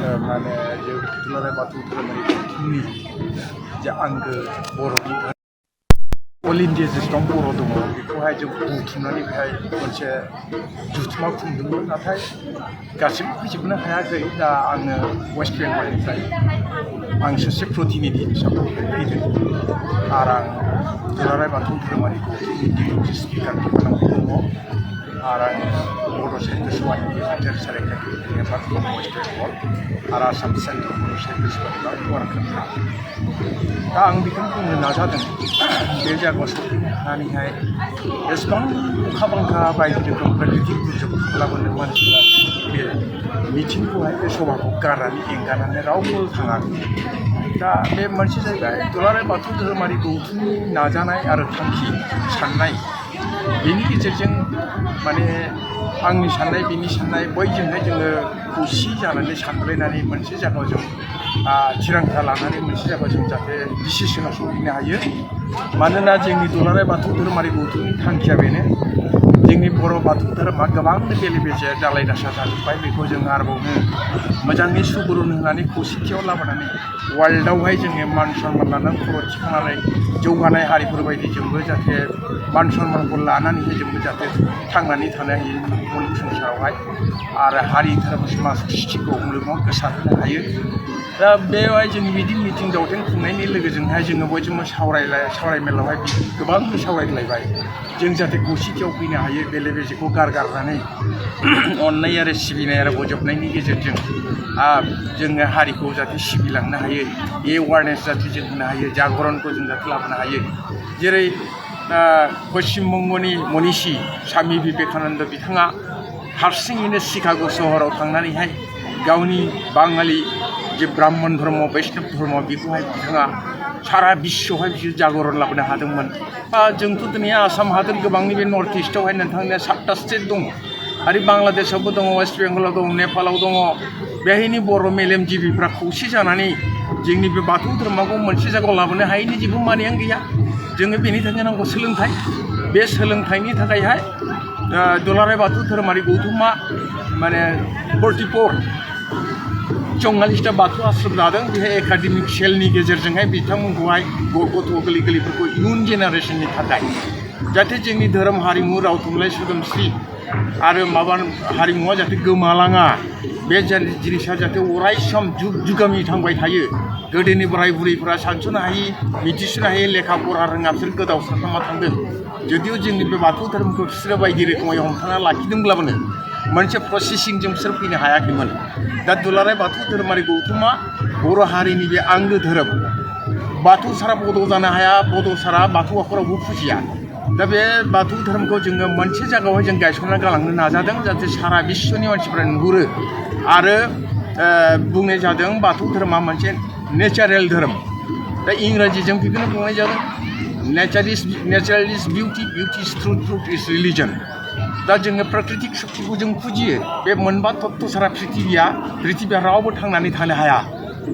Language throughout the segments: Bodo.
माने जे दुलाराय बाथौ धोरोमारि गौथुमनि जे आंगो बर'नि अल इन्डिया जेसेबां बर' दङ बेखौहाय जों बुथुमनानै बेहाय मोनसे जुथुमा खुंदोंमोन नाथाय गासिबो फैजोबनो हायाखै दा आङो वेस्ट बेंगलनिफ्राय आं सासे प्रतिनिधि हिसाबै फैदों आरो आं दुलाराय बाथौ धोरोमारि गौथुमनि डिप्युटि स्पिकार बिफानाव दङ आरो आं बड' साहित्य सभानि नेहाथारि सेक्रेटारि मेम्बार दं वेस्ट बेंगल आरो आसाम सेन्ट्रेल बड' साहित्य सभानि वारकार दा आं बेखौनो बुंनो नाजादों बे जायगायाव सफैनो हानानैहाय एसेबां अखा बांखा बायदि रोखोम प्राकृतिक दुर्जोग खालामनो मानसिफ्रा बे मिथिंखौहाय बे सभाखौ गारनानै एंगारनानै रावबो थाङाखै दा बे मोनसे जायगा दुलाराय बाथौ धोरोमारि गौथुमनि नाजानाय आरो थांखि साननाय बेनि गेजेरजों माने आंनि साननाय बिनि साननाय बयजोंहाय जोङो खौसे जानानै सानलायनानै मोनसे जायगायाव जों थिरांथा लानानै मोनसे जायगायाव जों जाहाथे डिसिसनाव सहैनो हायो मानोना जोंनि दुलाराय बाथौ धोरोमारि गौथुमनि थांखिया बेनो जोंनि बर' बाथौ धोरोमा गोबां बेले बेजे दालाय दासा जाजोब्बाय बेखौ जों आरोबावनो मोजाङै सुबुरुन होनानै खौसेथियाव लाबोनानै वर्ल्डआवहाय जोङो मान सन्मान लानानै खर' थिखांनानै जौगानाय हारिफोर बायदि जोंबो जाहाथे मान सन्मानखौ लानानैहाय जोंबो जाहाथे थांनानै थानो हायो मुलुग संसारावहाय आरो हारि धोरोम समाज कृष्टिखौ मुलुगाव गोसारहोनो हायो दा बेवहाय जों मिथिं दावथिं खुंनायनि लोगोजोंहाय जोङो बयजोंबो सावरायमेलावहाय गोबां सावरायलायबाय जों जाहाथे खौसेथियाव फैनो हायो बेले बेजेखौ गारगारनानै अननाय आरो सिबिनाय आरो बजबनायनि गेजेरजों जोङो हारिखौ जाहाथे सिबिलांनो हायो एवारनेस जाहाथे जों होनो हायो जागरणखौ जों जाहाथे लाबोनो हायो जेरै पश्चिम बंगनि मनीषी स्वामी विवेकानन्द बिथाङा हारसिङैनो शिकागो सहराव थांनानैहाय गावनि बाङालि जे ब्राह्मण धर्म बैष्णव धर्म बेखौहाय बिथाङा सारा बिश्वआवहाय बिसोर जागरण लाबोनो हादोंमोन जोंथ' दिनै आसाम हादोर गोबांनि बे नर्थ इस्टआवहाय नोंथांनिया 7टा स्टेट दङ आरो बांलादेशआवबो दङ वेस्ट बेंगलाव दङ नेपालाव दङ बेहायनि बर' मेलेमजिबिफ्रा खौसे जानानै जोंनि बे बाथौ धर्मखौ मोनसे जायगायाव लाबोनो हायैनि जेबो मानियानो गैया जोङो बेनि थाखाय नांगौ सोलोंथाइ बे सोलोंथाइनि थाखायहाय दुलाराय बाथौ धोरोमारि गौथुमा माने 44टा बाथौ आश्रम दादों बेहाय एकाडेमिक सेलनि गेजेरजोंहाय बिथांमोनखौहाय गथ' गोरलैफोरखौ इयुन जेनेरेसननि थाखाय जाहाथे जोंनि धोरोम हारिमु राव थुनलाइ सोदोमस्रि आरो हारिमुवा जाहाथे गोमालाङा बे जिनिसा जाहाथे अराय सम जुग जुगामि थांबाय थायो गोदोनि बोराय बुरैफोरा सानस'नो हायि मिथिस'नो हायि लेखा फरा रोङा बिसोर गोदाव सोरावना थांदों जुदिअ जोंनि बे बाथौ धोरोमखौ बिसोरो बायदि रोखोमै हमथाना लाखिदोंब्लाबो मोनसे प्रसेसिंजों बिसोर फैनो हायाखैमोन दा दुलाराय बाथौ धोरोमारि गौथुमा बर' हारिनि बे आंगो धोरोम बाथौ सारा बड' जानो हाया बड' सारा बाथौ आखरावबो फुजिया दा बे बाथौ धोरोमखौ जोङो मोनसे जायगायावहाय जों गायसनना गालांनो नाजादों जाहाथे सारा बिश्वनि मानसिफ्रा नुहुरो आरो बुंनाय जादों बाथौ धोरोमा मोनसे नेचारेल धोरोम दा इंराजिजों बेखौनो बुंनाय जादों नेचारेल इज बिउटि इज ट्रुथ इज रिलिजन दा जोङो प्राकृतिक शक्तिखौ जों फुजियो बे मोनबा तत्व सारा पृथिबिया रावबो थांनानै थानो हाया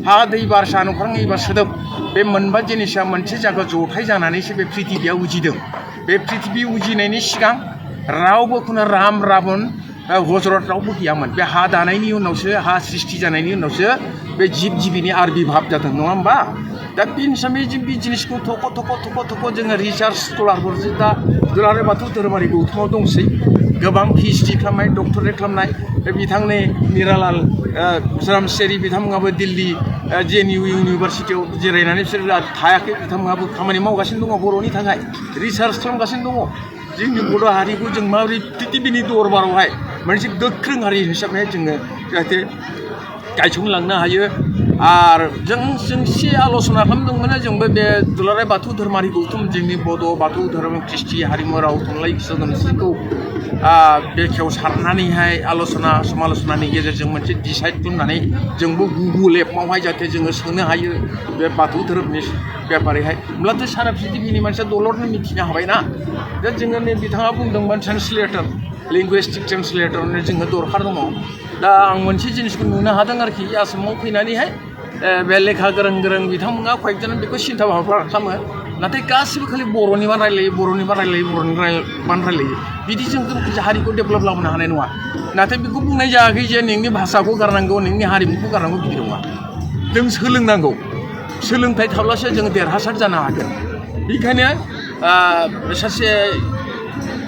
हा दै बार सान अख्रां एबा सोदोब बे मोनबा जिनिसा मोनसे जायगायाव जथाय जानानैसो बे पृथिबिया उजिदों बे पृथिबि उजिनायनि सिगां रावबो खुनु राम राबन हजरत रावबो गैयामोन बे हा दानायनि उनावसो हा सृष्टि जानायनि उनावसो बे जिब जिबिनि आबिर्भाब जादों नङा होमबा दा बे हिसाबै जों बे जिनिसखौ थख' जोङो रिसार्च स्कलारफोरजों दा दुलाराय बाथौ धोरोमारि गौथुमाव दंसै गोबां PhD खालामनाय डक्टरेट खालामनाय बिथांनि निरालाल रामसेरि बिथांमोनाबो दिल्ली JNU इउनिभारसिटियाव जिरायनानै बिसोर थायाखै बिथांमोनाबो खामानि मावगासिनो दङ बर'नि थाखाय रिसार्च खालामगासिनो दङ जोंनि बर' हारिखौ जों माबोरै पृथिबिनि दरबारावहाय मोनसे गोख्रों हारि हिसाबैहाय जोङो जाहाथे गायसनलांनो हायो आरो जों एसे आल'सना खालामदोंमोन जोंबो बे दुलाराय बाथौ धोरोमारि गौथुम जोंनि बड' बाथौ धोरोम कृष्टि हारिमु राव थुनलाइ सोदोमस्रिखौ बेखेवसारनानैहाय आल'सना समाल'सनानि गेजेरजों मोनसे डिसाइड खालामनानै जोंबो गुगोल एपआवहाय जाहाथे जोङो सोनो हायो बे बाथौ धोरोमनि बेपारैहाय होमब्लाथ' सारा पृथिबिनि मानसिया दलरनो मिथिनो हाबायना दा जोङो नै बिथाङा बुंदोंमोन ट्रेन्सलेटर लिंगुइस्टिक ट्रेन्सलेटरनो जोङो दरखार दङ दा आं मोनसे जिनिसखौ नुनो हादों आरोखि आसामाव फैनानैहाय बे लेखा गोरों बिथांमोना कয়েকজন बेखौ सिन्था भाबना खालामो नाथाय गासिबो खालि बर'नि बान रायलायो बिदि जों हारिखौ डेभेलप लाबोनो हानाय नङा नाथाय बेखौ बुंनाय जायाखै जे नोंनि भाषाखौ गारनांगौ नोंनि हारिमुखौ गारनांगौ बिदि नङा जों सोलोंनांगौ सोलोंथाइ थाब्लासो जों देरहासार जानो हागोन बेखायनो सासे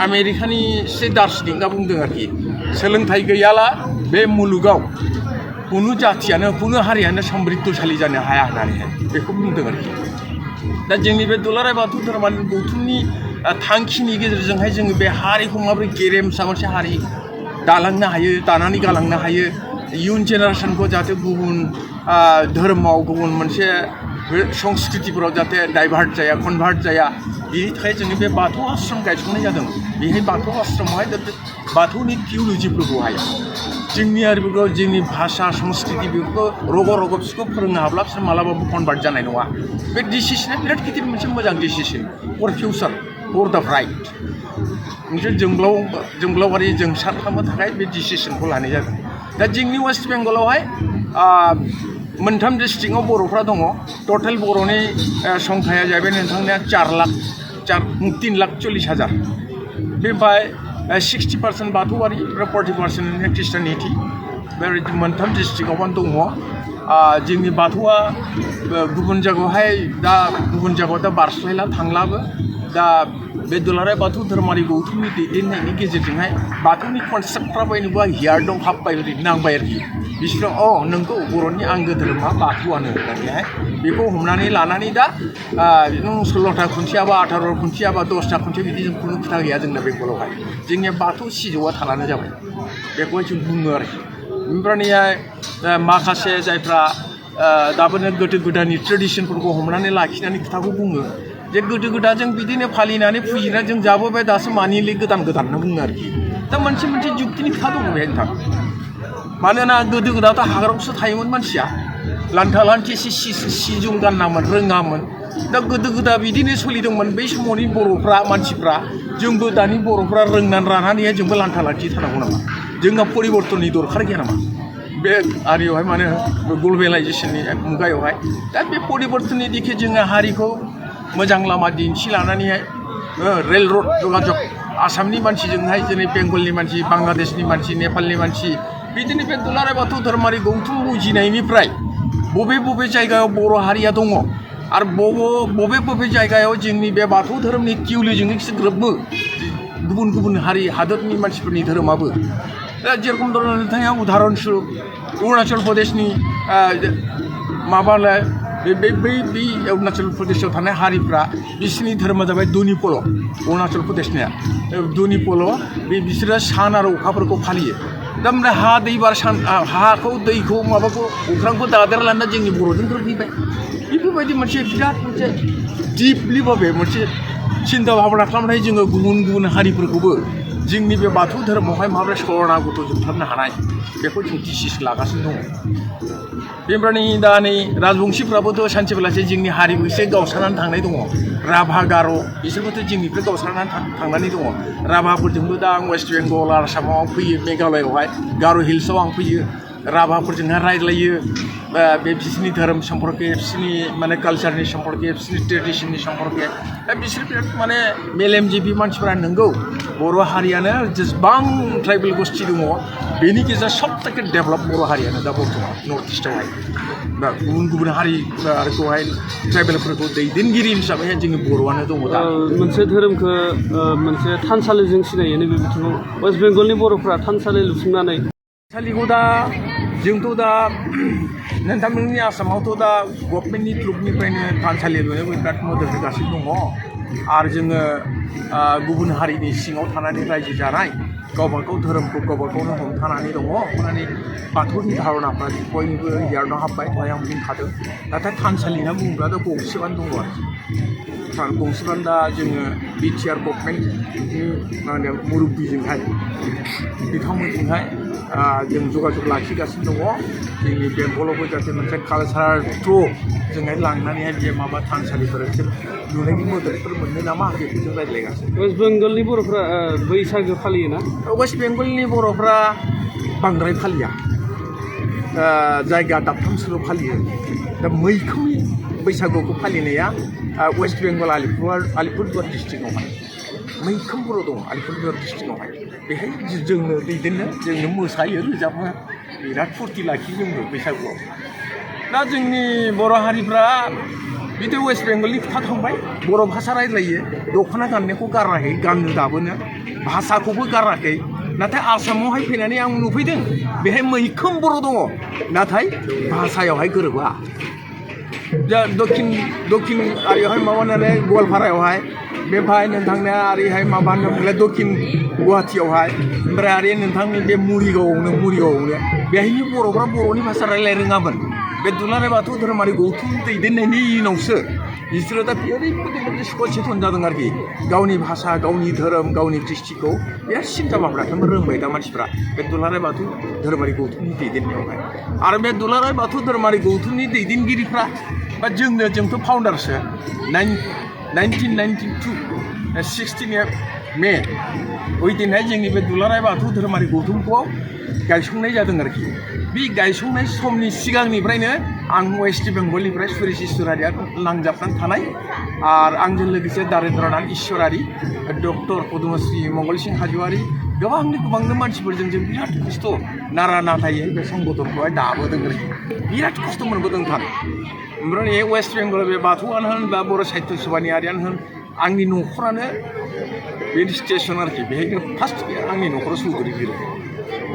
आमेरिकानि से दार्शनिकआ बुंदों आरोखि सोलोंथाइ गैयाला बे मुलुगाव कुनु जाथियानो कुनु हारियानो समृद्धशालि जानो हाया होननानैहाय बेखौ बुंदों आरोखि दा जोंनि बे दुलाराय बाथौ धोरोमारि गौथुमनि थांखिनि गेजेरजोंहाय जोङो बे हारिखौ माबोरै गेरेमसा मोनसे हारि दालांनो हायो दानानै गालांनो हायो इयुन जेनेरेसनखौ जाहाथे गुबुन धोरोमाव गुबुन मोनसे संस्कृतिफोराव जाहाथे डाइभार्ट जाया कनभार्ट जाया बिनि थाखाय जोंनि बे बाथौ आश्रम गायसंनाय जादों बेहाय बाथौ आश्रमावहाय बाथौनि थिउलजिफोरखौहाय जोंनि हारिफोरखौ जोंनि भाषा संस्कृति बेफोरखौ रग' बिसोरखौ फोरोंनो हाब्ला बिसोर मालाबाबो कनभार्ट जानाय नङा बे डिसिसना बिराद गिदिर मोनसे मोजां decision for future for the right मोनसे जोंब्लावारि जोंसार खालामनो थाखाय बे डिसिसनखौ लानाय जादों दा जोंनि वेस्ट बेंगलावहाय मोनथाम डिस्ट्रिक्टआव बर'फ्रा दङ टटेल बर'नि संख्याया जाहैबाय नोंथांनिया 3,40,000 बेनिफ्राय 60% बाथौआरि आरो 40% ख्रिस्टानिटि बे मोनथाम डिस्ट्रिक्टआवनो दङ जोंनि बाथौआ गुबुन जायगायाव दा बारस्लायला थांलाबो दा बे दुलाराय बाथौ धोरोमारि गौथुमनि दैदेननायनि गेजेरजोंहाय बाथौनि कनसेप्टफ्रा बयनोबो हियार दं हाबबाय नांबाय आरोखि बिसोरो नोंगौ बर'नि आंगो धोरोमा बाथौआनो होननानैहाय बेखौ हमनानै लानानै दा नों 16था खुन्थिया बा 18 खुन्थिया बा 10था खुन्थिया बिदि जों खुनु खोथा गैया जोंना बेंगलावहाय जोंनिया बाथौ सिजौआ थालानो जाबाय बेखौहाय जों बुङो आरोखि ओमफ्राय माखासे जायफ्रा दाबोनो गोदो गोदायनि ट्रेडिसनफोरखौ हमनानै लाखिनानै खोथाखौ बुङो जे गोदो गोदा जों बिदिनो फालिनानै फुजिनानै जों जाबोबाय दासो मानिले गोदान होनना बुङो आरोखि दा मोनसे जुक्तिनि खोथा दङ बेहाय नोंथां मानोना गोदो गोदायथ' हाग्रायावसो थायोमोन मानसिया लान्था लान्थि सि जोम गाननामोन रोङामोन दा गोदो गोदा बिदिनो सोलिदोंमोन बै समावनि बर'फ्रा मानसिफ्रा जोंबो दानि बर'फ्रा रोंनानै रानानैहाय जोंबो लान्था लान्थि थानांगौ नामा जोंहा परिबर्तननि दरखार गैया नामा बे आरियावहाय माने ग्लबेलाइजेसननि मुगायावहाय दा बे परिबर्तननि दिखे जोङो हारिखौ मोजां लामा दिन्थि लानानैहाय रेल रड जगाजग आसामनि मानसिजोंहाय जेरै बेंगलनि मानसि बांलादेशनि मानसि नेपालनि मानसि बिदिनो बे दुलाराय बाथौ धोरोमारि गौथुम बुजिनायनिफ्राय बबे जायगायाव बर' हारिया दङ आरो बबे जायगायाव जोंनि बे बाथौ धोरोमनि थिउलजिजों गोरोबो गुबुन हारि हादोरनि मानसिफोरनि धोरोमाबो दा जेरखम नोंथाङा उदाहरन स्वरुप अरुणाचल प्रदेशनि माबालाय बै अरुणाचल प्रदेशआव थानाय हारिफ्रा बिसोरनि धोरोमा जाबाय धनिपल अरुणाचल प्रदेशनिया धनिपल बिसोरो सान आरो अखाफोरखौ फालियो दा ओमफ्राय हा दै बार सान हाखौ दैखौ माबाखौ अख्रांखौ दादेरलाना जोंनि बर'जों गोरोबफैबाय बेफोरबायदि मोनसे बिराद मोनसे दिपलिबाबे मोनसे सिन्था भाबना खालामनाय जोङो गुबुन हारिफोरखौबो जोंनि बे बाथौ धोरोमावहाय माबोरै सरनागत जोबथारनो हानाय बेखौ जों डिसिसन लागासिनो दङ बेनिफ्राय दा नै राजबंशिफ्राबोथ' सानसे बेलासे जोंनि हारिखौ एसे गावस्रानानै थांनाय दङ राभा गार' बिसोरबोथ' जोंनिफ्राय गावस्रानानै थांनानै दङ राभाफोरजोंबो दा आं वेस्ट बेंगल आसामाव फैयो मेघालयआवहाय गार' हिल्सआव आं फैयो राभाफोरजोंहाय रायज्लायो बे बिसोरनि धोरोम सम्पर्के बिसोरनि माने कालचारनि सम्पर्के बिसोरनि ट्रेडिसननि सम्पर्के दा बिसोर बिराद माने मेलेमजिबि मानसिफोरा नंगौ बर' हारियानो जेसेबां ट्राइबेल गोष्ठी दङ बेनि गेजेराव सबथाके डेभेलप बर' हारियानो दा बर्थमान नर्थ इस्टआवहाय दा गुबुन हारिखौहाय ट्राइबेलफोरखौ दैदेनगिरि हिसाबैहाय जोंनि बर'आनो दङ दा मोनसे धोरोमखौ मोनसे थानसालिजों सिनायो नैबे बिथिङाव वेस्ट बेंगलनि बर'फ्रा थानसालि लुफुंनानै थानसालिखौ दा जोंथ' दा नोंथांमोननि आसामावथ' दा गभर्नमेन्टनि थ्रुनिफ्रायनो थानसालि लुनायाव बिराद मदद होगासिनो दङ आरो जोङो गुबुन हारिनि सिङाव थानानै रायजो जानाय गावबागाव धोरोमखौ गावबागावनो हमथानानै दङ माने बाथौनि धारणाफ्रा बयनिबो हियारनो हाबबाय दहाय आं बुंखादों नाथाय थानसालि होनना बुङोब्ला दा गंसेबानो दङ आरो गंसेबानो दा जोङो बिटिआर गभर्नमेन्टनि मा होनो मुरब्बिजोंहाय बिथांमोनजोंहाय जों जगाजग लाखिगासिनो दङ जोंनि बेंगलावबो जाहाथे मोनसे कालचार थ्रु जोंहाय लांनानैहाय बे माबा थानसालिफोर लुनायनि मददफोर मोनो नामा बेखौ जों रायज्लायगासिनो वेस्ट बेंगलनि बर'फ्रा बैसागो फालियोना वेस्ट बेंगलनि बर'फ्रा बांद्राय फालिया जायगा दाबथामसोल' फालियो दा मैखोमै बैसागुखौ फालिनाया वेस्ट बेंगल आलिपुरदुवार डिस्ट्रिक्टआवहाय मैखोम बर' दं आलिपुरदुवार डिस्ट्रिक्टआवहाय बेहाय जोंनो दैदेननो जोंनो मोसायो रोजाबो बिराद फुरथि लाखियो जोंबो बैसागुआव दा जोंनि बर' हारिफ्रा बिदि वेस्ट बेंगलनि खोथा थांबाय बर' भाषा रायज्लायो दख'ना गाननायखौ गाराखै गाननो दाबोनो भाषाखौबो गाराखै नाथाय आसामावहाय फैनानै आं नुफैदों बेहाय मैखोम बर' दङ नाथाय भाषायावहाय गोरोबा दा दक्षिण आरियावहाय माबानानै गवालपारायावहाय बेनिफ्राय नोंथांनिया ओरैहाय माबा होनोमोनलाय दक्षिण गुवाहाटियावहाय ओमफ्राय आरो नोंथांनि बे मुरिगावआवनो बेहायनो बर'फ्रा बर'नि भाषा रायज्लाय रोङामोन बे दुलाराय बाथौ धोरोमारि गौथुम दैदेननायनि उनावसो बिसोरो दा ओरैबायदि मोनसे सचेतन जादों आरोखि गावनि भाषा गावनि धोरोम गावनि कृष्टिखौ बिराद सिन्था भाबना रोंबाय दा मानसिफ्रा बे दुलाराय बाथौ धोरोमारि गौथुमनि दैदेननायावहाय आरो बे दुलाराय बाथौ धोरोमारि गौथुमनि दैदेनगिरिफ्रा बा जोंथ' फाउन्डारसो 1992 16 मे ओइदिनहाय जोंनि बे दुलाराय बाथौ धोरोमारि गौथुमखौ गायसंनाय जादों आरोखि बे गायसंनाय समनि सिगांनिफ्रायनो आं वेस्ट बेंगलनिफ्राय सुरेश इसरारिया नांजाबनानै थानाय आरो आंजों लोगोसे दारेन्द्रनाथ इसरारि डक्टर पदमश्री मंगल सिंह हाज'वारि गोबांनो मानसिफोरजों जों बिराद खस्थ' नारा नाथायै बे संगठनखौहाय दाबोदों आरोखि बिराद खस्थ' मोनबोदों थार ओमफ्राय वेस्ट बेंगल बे बाथौआनो होन बा बर' साहित्य सभानियारियानो होन आंनि न'खरानो बे स्टेसन आरोखि बेहायनो फार्स्ट आंनि न'खराव सौग्रिगिरि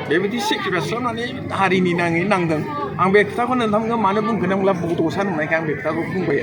बेबायदि सेक्रिफाइस खालामनानै हारिनि नाङै नांदों आं बे खोथाखौ नोंथांमोनखौ मानो बुंखो होनोब्ला बड'सा होननायखाय आं बे खोथाखौ बुंबाय